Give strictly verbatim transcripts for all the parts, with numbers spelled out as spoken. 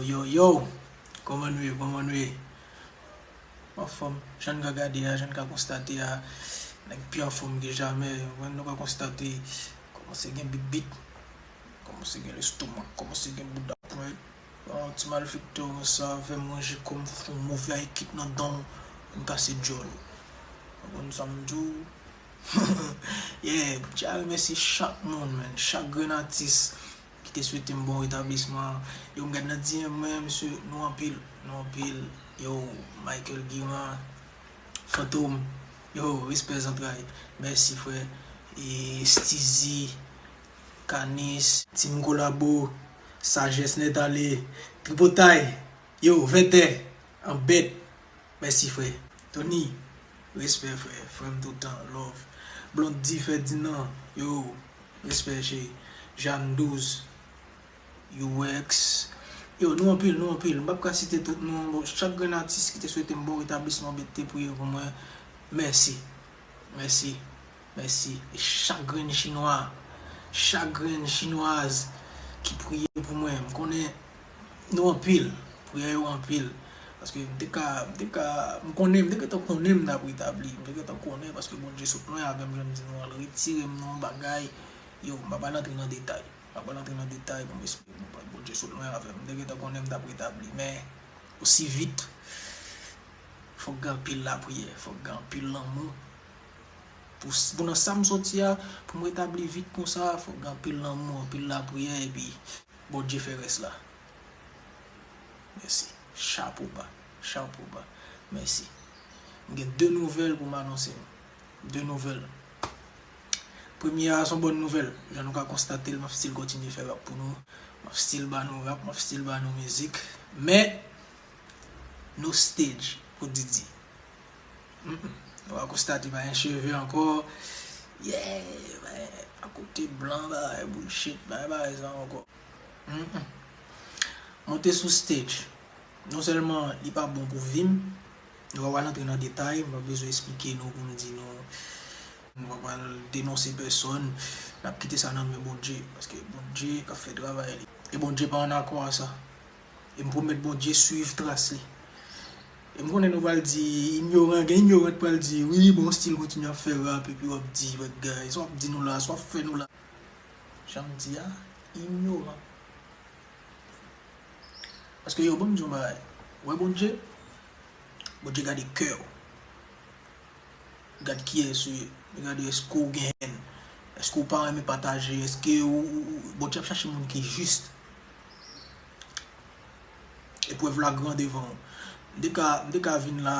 Yo, yo, kòman nou ye, kòman nou ye? Anfòm, jan n ka gade a, jan n ka konstate a, nèg pi anfòm ke jamè, nou ka konstate, kòmanse gen bibit, kòmanse gen lestomak, kòmanse gen bouda pwent. Yon ti malfektè konsa, fè manje kòm fon move ekip nan dan, m kase djòl. Ou konprann sa m di w? Yeah, m tya remèsye chak moun, man, chak grenn atis ki te swete m bon retablisman. Yo, m gad nan D M mwen, mesye, nou anpil, nou anpil. Yo, Michael Guimard, Fantom, yo, respè zantray. Mèsi, frè. E Steezy, Kanis, Team Kolabo, Sajès Nèt Ale, Tripotay, yo, Vètè, Anbèt. Mèsi, frè. Tony, respè, frè. Frè m toutan, love. Blondy Ferdinand, yo, respè, cheri. Jeanne Douze, U X. Yo, nou anpil, nou anpil. M p ap ka site tout non. Bon, chak grenn atis ki te swete m bon retablisman, ki te priye pou mwen, mèsi. Mèsi. Mèsi. E chak grenn chinwa, chak grenn chinwaz ki priye pou mwen, m konnen nou anpil, priyè yo anpil. Paske m te ka, m te ka, m konnen, m te gentan konnen m t ap retabli, m te gentan konnen, paske Bondye sot lwen avè m, jan m di nou an, l retire m nan yon bagay, yo, m pa pral antre nan detay, m pa pral antre nan detay pou m esplike nou, Bondye sot lwen avè m, m te gentan konnen m t ap retabli, men osi vit, fòk gen anpil lapriyè, fòk gen anpil lanmou. Pou, pou nan sa m soti a, pou m retabli vit konsa, fòk gen anpil lanmou, anpil lapriyè, epi Bondye fè rès la. Mèsi. Chapo ba. Chapo ba. Mèsi. M gen de nouvèl pou m anonse nou. De nouvèl. Premye a, se yon bòn nouvèl. Jan nou ka konstate l, m ap still kontinye fè rap pou nou. M ap still ba nou rap, m ap still ba nou mizik. Men, no stage pou Didi. Mm, mm. Nou va konstate pa gen cheve ankò. Yeah, pa gen akote blan, bagay bullshit, pa gen bagay sa ankò. Mm, mm. Monte sou stage. Non sèlman li pa bon pou vi m, nou pa pral antre nan detay, m pa bezwen esplike nou pou m di nou, nou pa pral denonse pèsòn, n ap kite sa nan men Bondye, paske Bondye k ap fè travay li. E Bondye pa an akò a sa. E m pwomèt Bondye swiv tras li. E m konnen nou pral di, inyoran, gen inyoran k pral di, wi, bon, still kontinye ap fè rap, epi w ap di bagay, sa w ap di nou la, sa w ap fè nou la. Jan m di a, inyoran. Paske yo, ban m di yon bagay. Ou wè Bondye? Bondye gade kè w. Gad kiyès ou ye. Li gade èske w gen hèn. Èske w pa renmen pataje. Èske ou, ou, ou, Bondye ap chache moun ki jis. Eprèv la gran devan w. M te ka, m te ka vin la,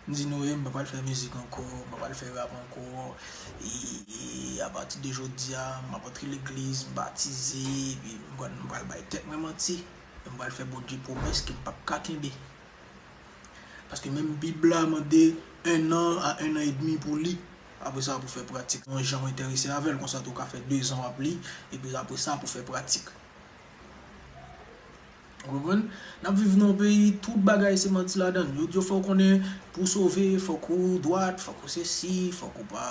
m di nou, e, m pa pral fè mizik ankò, m pa pral fè rap ankò. E, e apati de jodi a, m ap antre legliz, m batize, epi m pral, m pral bay tèt mwen manti. E m pral fè Bondye pwomès ke m p ap ka kenbe. Paske menm Bib la mande un an a un an edmi pou li. Apre sa, pou fè pratik. Yon jan w enterese avè l, konsa tou w ka fè dezan w ap li, epi apre sa, pou fè pratik. Ou konprann? N ap viv nan yon peyi, tout bagay se manti ladan l. Yo di w fò w konnen, pou w sove, fòk ou dwat, fòk ou sesi, fòk ou pa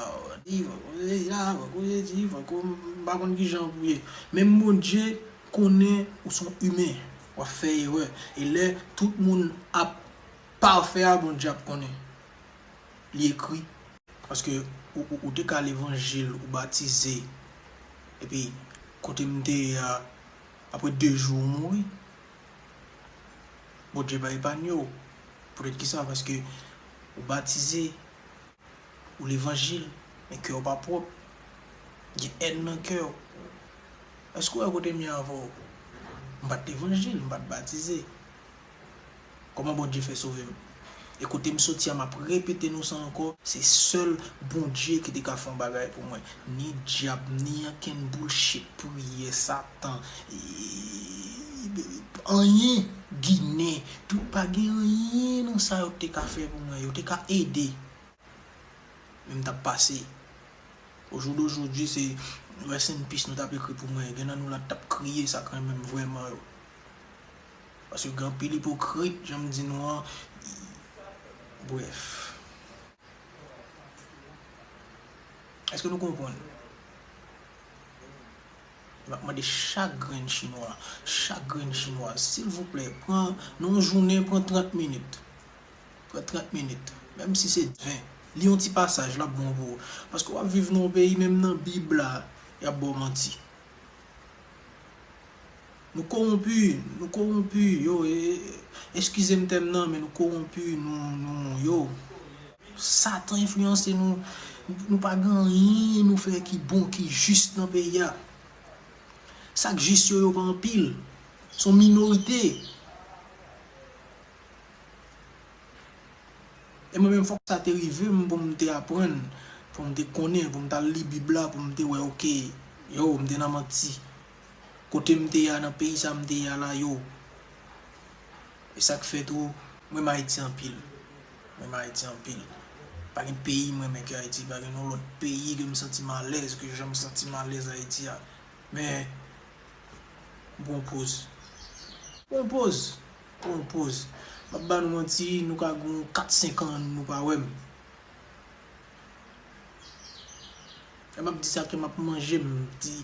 di, fòk ou sesi la, fòk ou sesi, fòk ou m pa konn kijan pou ye. Menm Bondye konnen ou se yon imen, w ap fè erè. E lè tout moun ap pafè a, Bondye ap konnen. Li ekri. Paske ou, ou, ou te ka levanjil, ou batize. Epi, kote m te ye a, apre de jou, ou mouri. Bondye pa epanye w. Poutèt kisa? Paske ou batize, ou levanjil, men kè w pa pwòp. Gen hèn nan kè w. Èske w wè kote m ye avè w? M pa t levanjil, m pa t batize. Kòman Bondye fè sove m? E kote m soti a, m ap repete nou sa ankò, se sèl Bondye ki te ka fè yon bagay pou mwen. Ni dyab, ni ankenn bullshit, priyè, Satan, e, anyen, Ginen, tout pa gen anyen nan sa yo te ka fè pou mwen. Yo te ka ede. Men m t ap pase. Au jour d'aujourd'hui, se rest in peace nou t ap ekri pou mwen. Gen nan nou la t ap kriye sa k renmen m vrèman yo. Paske gen anpil ipokrit, jan m di nou an. Brèf. Èske nou konprann? M ap mande chak grenn chinwa, chak grenn chinwa, silvouplè, pran, nan yon jounen, pran trant minit. Pran trant minit. Menm si se ven. Li yon ti pasaj, l ap bon pou ou. Paske w ap viv nan yon peyi, menm nan Bib la, y ap ba w manti. Nou kowonpi, nou kowonpi, yo, e, e, eskize m tèm nan, men nou kowonpi, nou, nou, yo. Satan enfliyanse nou, nou pa gen anyen nou fè ki bon, ki jis nan peyi a. Sa k jis yo, yo pa anpil. Se yon minorite. E mwen menm, fòk sa te rive m pou m te aprann, pou m te konnen, pou m t al li Bib la, pou m te wè, oke, yo, m te nan manti. Kote m te ye a, nan peyi sa m te ye a la, yo. E sa k fè tou, m renmen Ayiti anpil. M renmen Ayiti anpil. Pa gen peyi m renmen ke Ayiti, pa gen yon lòt peyi ke m santi m alèz, ke jan m santi m alèz Ayiti a. Men, m pran poz. Pran poz. Pran poz. M ap ba nou manti, nou ka gen kat senk an, nou pa wè m. Lè m ap di sa, kè m ap manje m, di,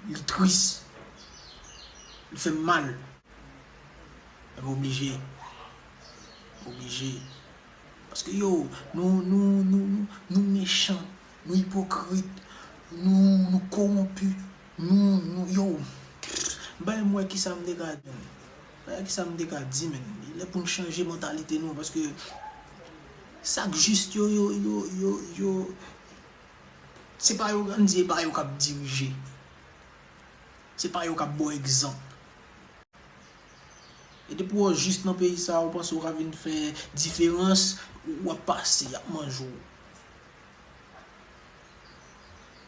li tris. Li fè m mal. Men m oblije. M oblije. Paske yo, nou, nou, nou, nou, nou mechan, nou ipokrit, nou, nou kowonpi, nou, nou, yo. M pa menm wè kisa m te ka di, men. M pa wè kisa m te ka di, men. Li lè pou n chanje mantalite nou, paske sa k jis yo, yo, yo, yo, yo, se pa yo, ann di, e pa yo k ap dirije. Se pa yo k ap ba w egzanp. E depi w jis nan peyi sa a, ou panse w ka vin fè diferans, w ap pase, y ap manje w.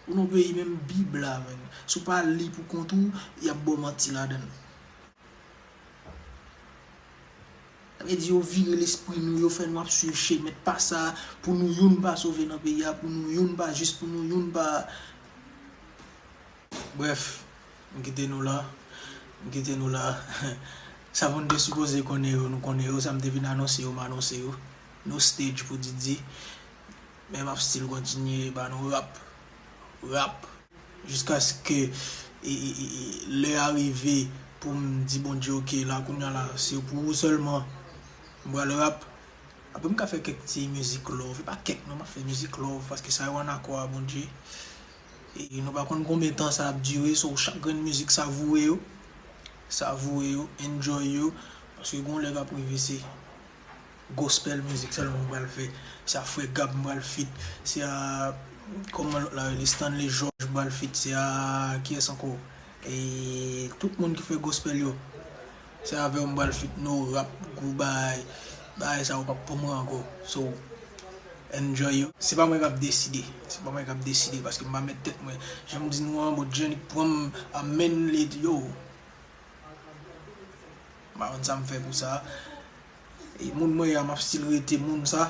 Ou nan peyi menm Bib la, menm. Si w pa li pou kont ou, y ap ba w manti ladan l. Sa vle di yo vire lespri nou, yo fè nou ap swiv chemen pa sa, pou nou youn pa sove nan peyi a, pou nou youn pa jis, pou nou youn pa. Brèf, m kite nou la. M kite nou la. Sa pou n te sipoze konnen yo, nou konnen yo. Sa m te vin anonse yo, m anonse yo. No stage pou Didi. Men m ap still kontinye ba nou rap. Rap. Jiskaske, e, e, e, e, lè a rive pou m di Bondye, oke, la, kounye a la, se pou ou sèlman. M pral rap. Apre, m ka fè kèk ti mizik love. E pa kèk, non, m ap fè mizik love, paske sa yo ann akò a Bondye. E nou pa konn konbyen tan sa ap dire, so, chak grenn mizik, savoure yo. Savoure yo, enjoy yo. Paske gon lè k ap rive, se gospel mizik sèlman m pral fè. Se a Frè Gab m pral feat. Se a, kòman lòt la rele, Stanley George m pral feat. Se a, kiyès ankò? E tout moun ki fè gospel yo. Se avè w m pral feat, no rap, gwo bagay. Bagay sa yo p ap pou mwen ankò. So, enjoy yo. Se pa mwen k ap deside. Se pa mwen k ap deside, paske m pa mèt tèt mwen. Jan m di nou an, Bondye annik pran m a men li, yo. M pa konn sa m fè pou sa. E moun mwen ye a, m ap still rete moun sa.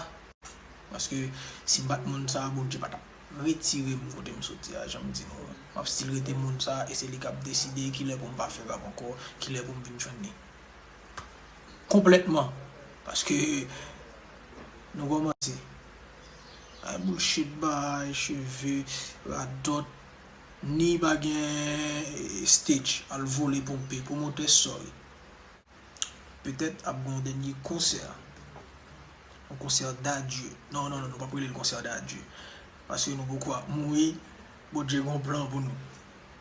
Paske si m pa t moun sa, Bondye pa t ap retire m kote m soti a, jan m di nou an. M ap still rete moun sa, e se li k ap deside kilè pou m pa fè rap ankò, kilè pou m vin jwenn li. Konplètman. Paske nou kòmanse. Ay bullshit, bay cheve, radòt, ni pa gen, eh, stage, al vole ponpe, pwomotè, sorry. Petèt ap gen yon dènye konsè. Yon konsè d'adieu. Non, non, non, nou p ap rele l konsè d'adieu. Paske nou poko ap mouri. Bondye gen yon plan pou nou.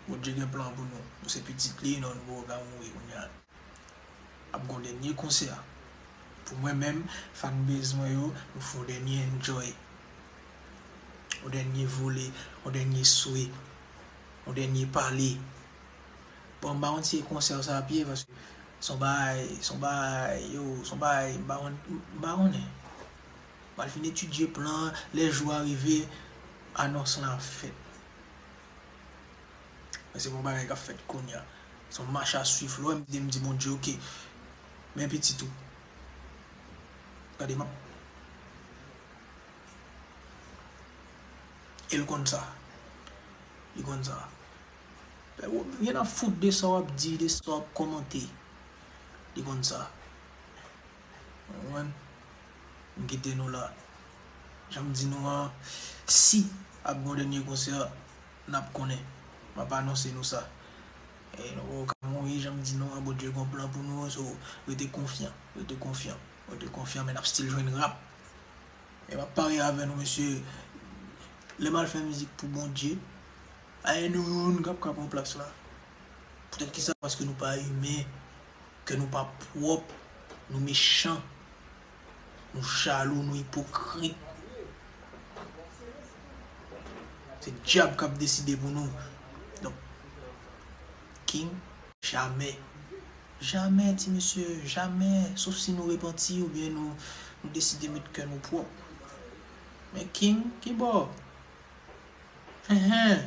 Bondye gen plan pou nou. Nou se pitit li, non, nou poko ka mouri kounye a. Ap gen yon dènye konsè. Pou mwen menm, fanbase mwen yo, nou fè yon dènye enjoy. Yon dènye vole, yon dènye swe, yon dènye pale. Bon, m pa konn si e konsè sa ap ye, paske se yon bagay, se yon bagay, yo, se yon bagay, m pa konn, m pa konnen. M al fin etidye plan an, lè jou a rive, anons lan ap fèt. Men se pa yon bagay k ap fèt kounye a. Se yon mach a swiv. Lè w wè m di, m di Bondye, oke. Men pitit ou. Gade, m ap E l konn sa. Li konn sa. Fè w, gen nan fout de sa w ap di, de sa w ap kòmante. Li konn sa. Ou konprann? M kite nou la. Jan m di nou an, si ap gen yon dènye konsè, n ap konnen. M ap anonse nou sa. E nou poko ka mouri, jan m di nou an, Bondye gon plan pou nou, so rete konfyan, rete konfyan, rete konfyan, men n ap still jwenn rap. E m ap parye avè nou, mesye, lè m al fè mizik pou Bondye, pa gen nou youn k ap ka pran plas la. Poutèt kisa? Paske nou pa imen, kè nou pa pwòp, nou mechan, nou jalou, nou ipokrit. Se dyab k ap deside pou nou. Donk, King, jamè. Jamè, ti mesye, jamè. Sof si nou repanti oubyen nou, nou deside met kè nou pwòp. Men King, kibò? Hen, hen.